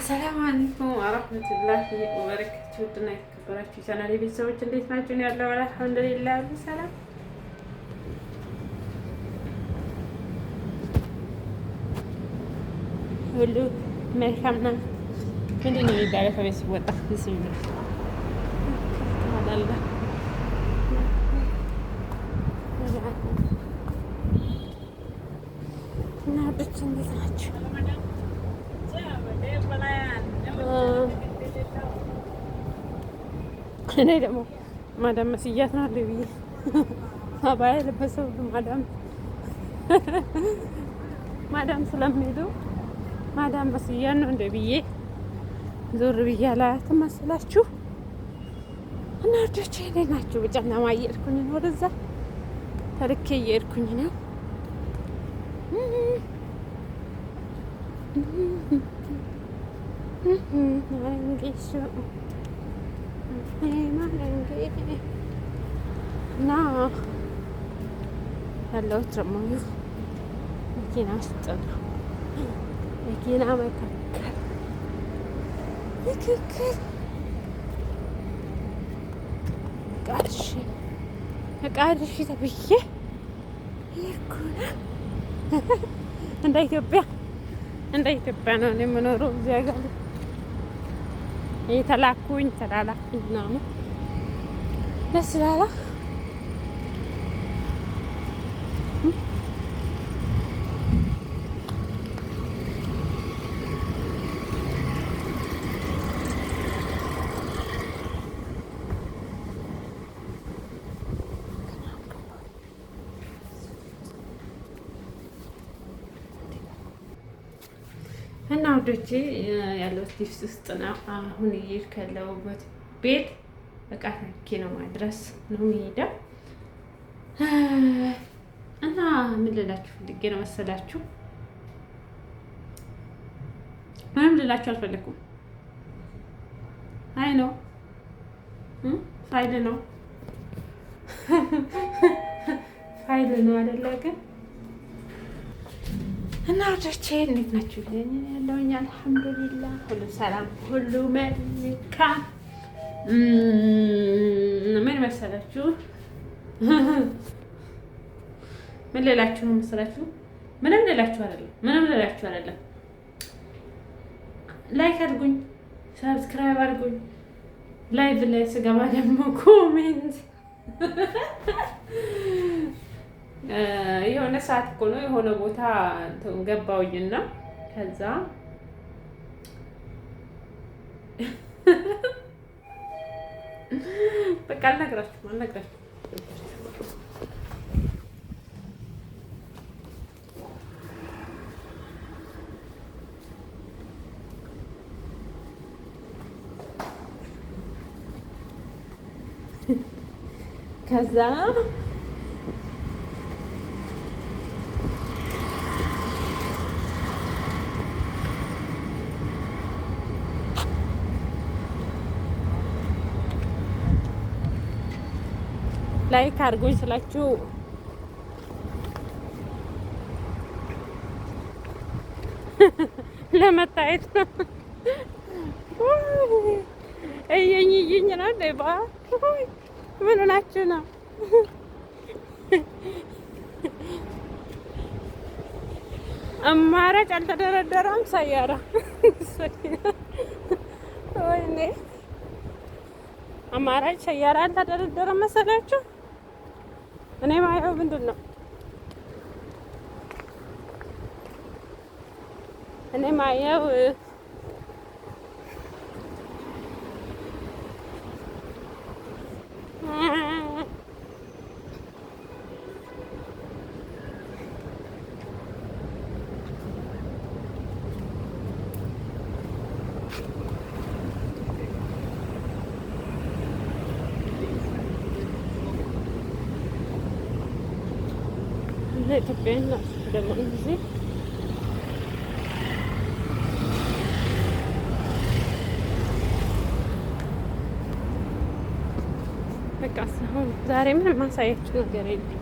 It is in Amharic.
السلام عليكم ورحمة الله وبركاته። ውድና የተከበራችሁ የቻናሌ ቤተሰቦች እንዴት ናችሁ? ያለው الحمد لله ሰላም። ሁሉ መልካም ነው። ምንድን ነው የሚባለው ከቤት ሲወጣ? بسم الله እና ውዶች እንዴት ናችሁ? እኔ ደግሞ ማዳም መስያት ነው አለ ብዬ አባያ የለበሰው ማዳም ማዳም ስለሚሉ ማዳም መስያት ነው እንደ ብዬ ዞር ብዬ አላያትም መሰላችሁ። እና ውዶቼ እንዴት ናችሁ? በጨለማ እየሄድኩኝ ነው፣ ወደዛ ተልኬ እየሄድኩኝ ነው። እና ያለሁት ደግሞ መኪና ውስጥ ነው። መኪና መካከል ትክክል እቃ አድርሺ ተብዬ ይኩና እንደ ኢትዮጵያ እንደ ኢትዮጵያ ነው የምኖረው። እዚያ ጋር የተላኩኝ ተላላኩኝ ምናምን ደስ ይላል። እና ውዶቼ ያለሁት ሊፍት ውስጥ ነው። አሁን እየሄድኩ ያለሁበት ቤት እቃ ተልኬ ነው ማድረስ ነው የሚሄደው። እና ምን ልላችሁ ፈልጌ ነው መሰላችሁ? ምንም ልላችሁ አልፈለኩም። አይ ነው ፋይል ነው ፋይል ነው አይደለ ግን እና ውዶቼ እንዴት ናችሁ? ያለውኝ الحمد لله ሁሉ ሰላም፣ ሁሉ መልካም። ምን መሰላችሁ? ምን ልላችሁ ነው መሰላችሁ? ምንም ልላችሁ አይደለም። ምንም ልላችሁ አይደለም። Like አድርጉኝ፣ subscribe አድርጉኝ። Live ላይ ስገባ ደግሞ comment የሆነ ሰዓት እኮ ነው የሆነ ቦታ ገባውኝና ከዛ በቃ አልነግራችሁም አልነግራችሁም። ከዛ Like አድርጉኝ ስላችሁ ለመታየት ነው። እየኝ እየኝ ነው ባ ምን ሆናችሁ ነው? አማራጭ አልተደረደረም። سيارة ወይኔ አማራጭ سيارة አልተደረደረም መሰላችሁ። እኔ ማየው ምንድን ነው? እኔ ማየው ኢትዮጵያን ደግሞ ጊዜ በቃ አሁን ዛሬ ምንም ማሳያችሁ ነገር የለም።